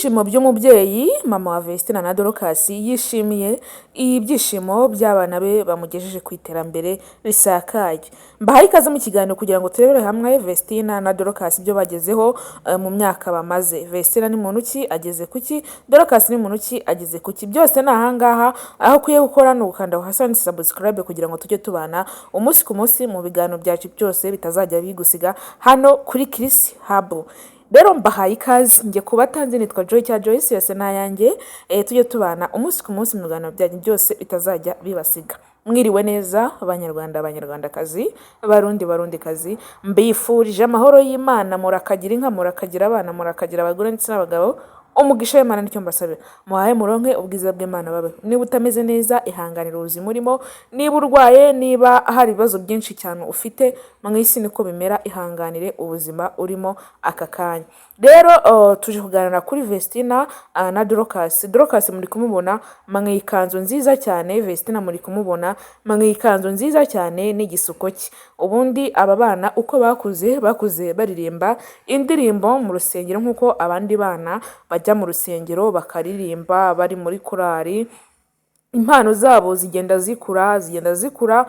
Ibyishimo by'umubyeyi, mama wa Vestine na Dorcas yishimiye ibyishimo by'abana be bamugejeje ku iterambere risakaye. Mbahaye ikaze mu kiganiro kugira ngo turebere hamwe Vestine na Dorcas ibyo bagezeho mu myaka bamaze. Vestine ni muntu ki? Ageze kuki? Dorcas ni muntu ki? Ageze kuki? Byose ni ahangaha, aho ukwiye gukora ni ugukanda hasi handitse subscribe kugira ngo tujye tubana umunsi ku munsi mu biganiro byacu byose bitazajya bigusiga hano kuri Chris Hub. Rero mbahaye ikaze, njye kubatanze nitwa Joy cya Joyce, yose ni ayanjye, tujye tubana umunsi ku munsi mu biganiro byanyu byose bitazajya bibasiga. Mwiriwe neza Banyarwanda, Banyarwandakazi, Barundi, Barundikazi, mbifurije amahoro y'Imana, murakagira inka, murakagira abana, murakagira abagore ndetse n'abagabo, umugisha w'Imana nicyo mbasabira. Muhahe muronke, ubwiza bw'Imana babeho. Niba utameze neza, ihanganire ubuzima urimo, niba urwaye, niba hari ibibazo byinshi cyane ufite mu isi niko bimera, ihanganire ubuzima urimo aka kanya. Rero tuje kuganira kuri Vestina na Dorcas. Dorcas muri kumubona mu ikanzu nziza cyane, Vestina muri kumubona mu ikanzu nziza cyane n'igisuko cye. Ubundi aba bana uko bakuze, bakuze baririmba indirimbo mu rusengero nk'uko abandi bana bajya mu rusengero bakaririmba bari muri korali. Impano zabo zigenda zikura, zigenda zikura,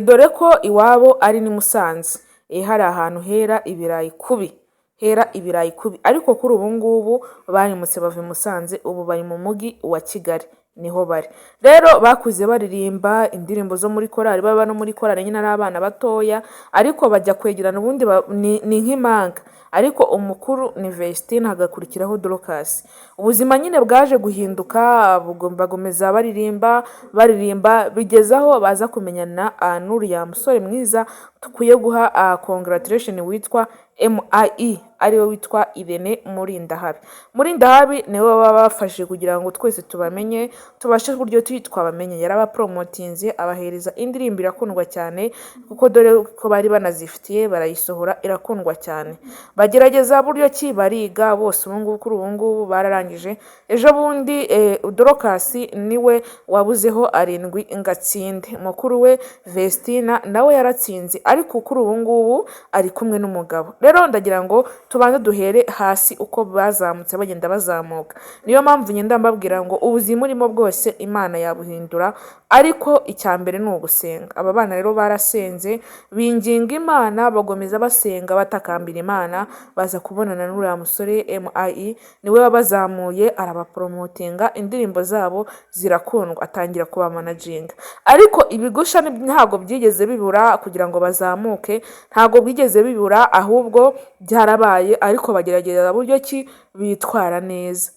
dore ko iwabo ari n'i Musanze, hari ahantu hera ibirayi kubi, hera ibirayi kubi, ariko kuri ubu ngubu barimutse bava i Musanze, ubu bari mu mujyi wa Kigali niho bari. Rero bakuze baririmba indirimbo zo muri korali, baba no muri korali nyine ari abana batoya, ariko bajya kwegerana ubundi ni nk'impanga, ariko umukuru ni Vestine hagakurikiraho Dorcas. Ubuzima nyine bwaje guhinduka, bagomeza baririmba, baririmba, bigeze aho baza kumenyana n'uriya musore mwiza dukwiye guha congratulation witwa MIE, ariwe witwa Irene Murindahabi. Murindahabi niwe baba bafashije kugira ngo twese tubamenye, tubashe uburyo twabamenye. Yarabapromotinze, abahereza indirimbo irakundwa cyane, kuko dore ko bari banazifitiye, barayisohora irakundwa cyane. Bagerageza buryo ki bariga bose, ubu ngubu kuri ubu ngubu bararangije. Ejo bundi Dorcas niwe wabuzeho 7 ngo atsinde. Mukuru we Vestina nawe yaratsinze, ariko kuri ubu ngubu ari kumwe n'umugabo. Rero ndagira ngo tubanze duhere hasi uko bazamutse bagenda bazamuka. Niyo mpamvu ngenda mbabwira ngo ubuzima urimo bwose Imana yabuhindura, ariko icya mbere ni ugusenga. Aba bana rero barasenze, binginga Imana, bagomeza basenga batakambira Imana, baza kubonana n'uriya musore MIE, niwe wabazamuye arabapromotinga, indirimbo zabo zirakundwa, atangira kubamanaginga. Ariko ibigusha ntabwo byigeze bibura kugira ngo bazamuke, ntabwo byigeze bibura, ahubwo byarabaye, ariko bagerageza buryo ki bitwara neza.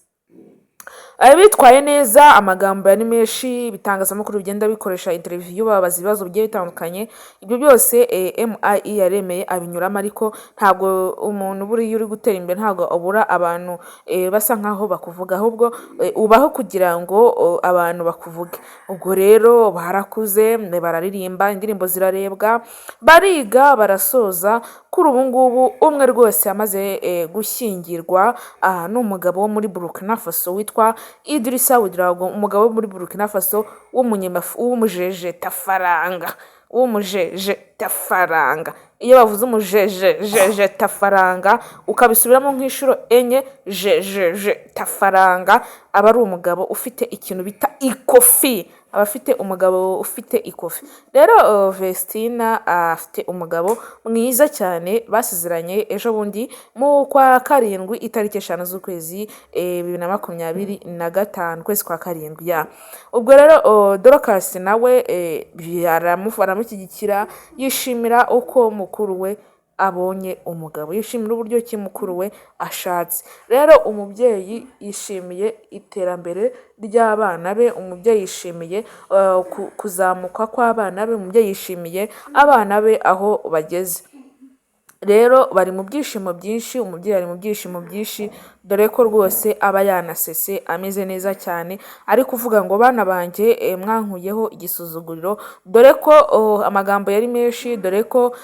Bitwaye neza, amagambo yari menshi, ibitangazamakuru bigenda bikoresha interview babaza ibibazo bigiye bitandukanye, ibyo byose MIE yaremeye abinyuramo, ariko ntabwo umuntu buriya uri gutera imbere ntabwo abura abantu basa nkaho bakuvuga, ahubwo ubaho kugira ngo abantu bakuvuge. Ubwo rero barakuze, bararirimba, indirimbo zirarebwa, bariga, barasoza, kuri ubu ngubu umwe rwose yamaze gushyingirwa n'umugabo wo muri Burkina Faso witwa Idrissa Ouedraogo, umugabo wo muri Burkina Faso w'umujejetafaranga, w'umujejetafaranga. Iyo bavuze umujejejetafaranga ukabisubiramo nk'inshuro enye, jejejetafaranga, aba ari umugabo ufite ikintu bita ikofi, aba afite umugabo ufite ikofi. Rero Vestina afite umugabo mwiza cyane basezeranye ejo bundi mu kwa karindwi, itariki 5 z'ukwezi 2025, ukwezi kwa karindwi ya. Ubwo rero Dorcas nawe aramushyigikira, yishimira uko mukuru we abonye umugabo, yishimira uburyo ki mukuru we ashatse. Rero umubyeyi yishimiye iterambere ry'abana be, umubyeyi yishimiye kuzamuka kw'abana be, umubyeyi yishimiye abana be aho bageze. Rero bari mu byishimo byinshi, umubyeyi ari mu byishimo byinshi, dore ko rwose aba yanasese ameze neza cyane, ari kuvuga ngo bana banjye mwankuyeho igisuzuguriro, dore ko amagambo yari menshi, dore ko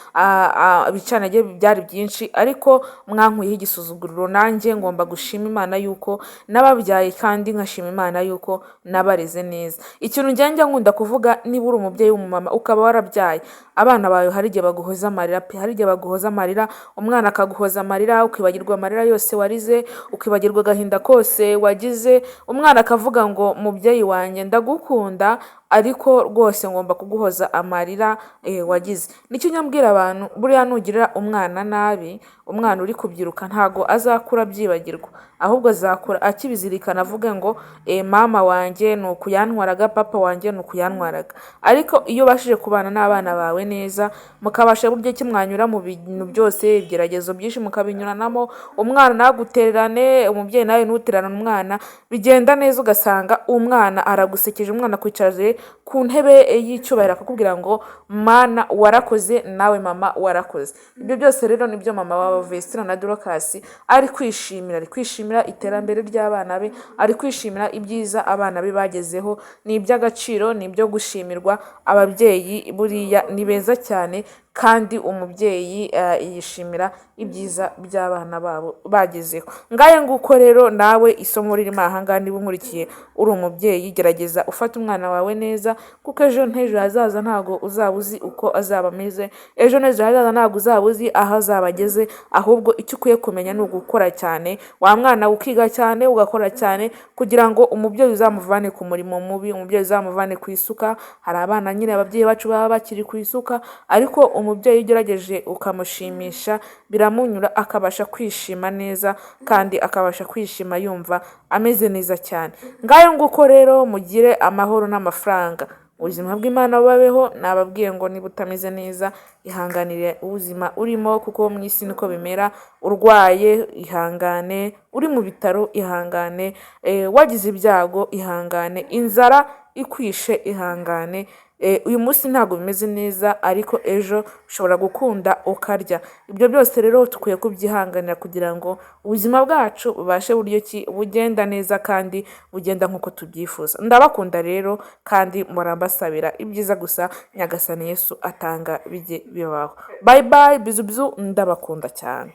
ibicanage byari byinshi, ariko mwankuyeho igisuzuguriro, nanjye ngomba gushima Imana yuko nababyaye kandi nkashima Imana yuko nabareze neza. Ikintu njya nkunda kuvuga, niba uri umubyeyi w'umumama ukaba warabyaye, abana bawe hari igihe baguhoza amarira pe, hari igihe baguhoza amarira, umwana akaguhoza amarira, ukibagirwa amarira yose warize, ukibagirwa agahinda kose wagize. Umwana akavuga ngo mubyeyi wanjye ndagukunda, ariko rwose ngomba kuguhoza amarira wagize. Nicyo nyambwira abantu, buriya nugirira umwana nabi, umwana uri kubyiruka ntago azakura abyibagirwa, ahubwo azakura akibizirikana, avuge ngo mama wanjye ni uku yantwaraga, papa wanjye ni uku yantwaraga. Ariko iyo ubashije kubana n'abana bawe neza, mukabasha buryo ki mwanyura mu bintu byose, ibigeragezo byinshi mukabinyuranamo, umwana ntagutererane, umubyeyi nawe ntutererane umwana, bigenda neza, ugasanga umwana aragusekeje, umwana akwicaje ku ntebe y'icyubahiro akakubwira ngo mana warakoze, nawe mama warakoze. Ibyo byose rero nibyo mama wa Vestine na Dorcas ari kwishimira, ari kwishimira iterambere ry'abana be, ari kwishimira ibyiza abana be bagezeho. Ni iby'agaciro, ni ibyo gushimirwa. Ababyeyi buriya ni beza cyane, kandi umubyeyi yishimira ibyiza by'abana babo bagezeho. Ngahe nguko rero, nawe isomo ririmo ahangaha, niba unkurikiye uri umubyeyi, gerageza ufate umwana wawe neza, kuko ejo n'ejo hazaza ntabwo uzaba uzi uko azaba ameze, ejo n'ejo hazaza ntabwo uzaba uzi aho azaba ageze. Ahubwo icyo ukwiye kumenya ni ugukora cyane, wa mwana ukiga cyane, ugakora cyane, kugira ngo umubyeyi uzamuvane ku murimo mubi, umubyeyi uzamuvane ku isuka. Hari abana nyine ababyeyi bacu baba bakiri ku isuka, ariko umubyeyi iyo ugerageje ukamushimisha biramunyura, akabasha kwishima neza, kandi akabasha kwishima yumva ameze neza cyane. Ngayo nguko rero, mugire amahoro n'amafaranga, ubuzima bw'Imana bubabeho. Nababwiye ngo niba utameze neza, ihanganire ubuzima urimo, kuko mu isi niko bimera. Urwaye ihangane, uri mu bitaro ihangane, wagize ibyago ihangane, inzara ikwishe ihangane. Uyu munsi ntabwo bimeze neza, ariko ejo ushobora gukunda ukarya. Ibyo byose rero dukwiye kubyihanganira kugira ngo ubuzima bwacu bubashe buryo ki bugenda neza kandi bugenda nk'uko tubyifuza. Ndabakunda rero, kandi mpora mbasabira ibyiza gusa. Nyagasani Yesu atanga bijye bibaho. Bye bye, bisous bisous, ndabakunda cyane.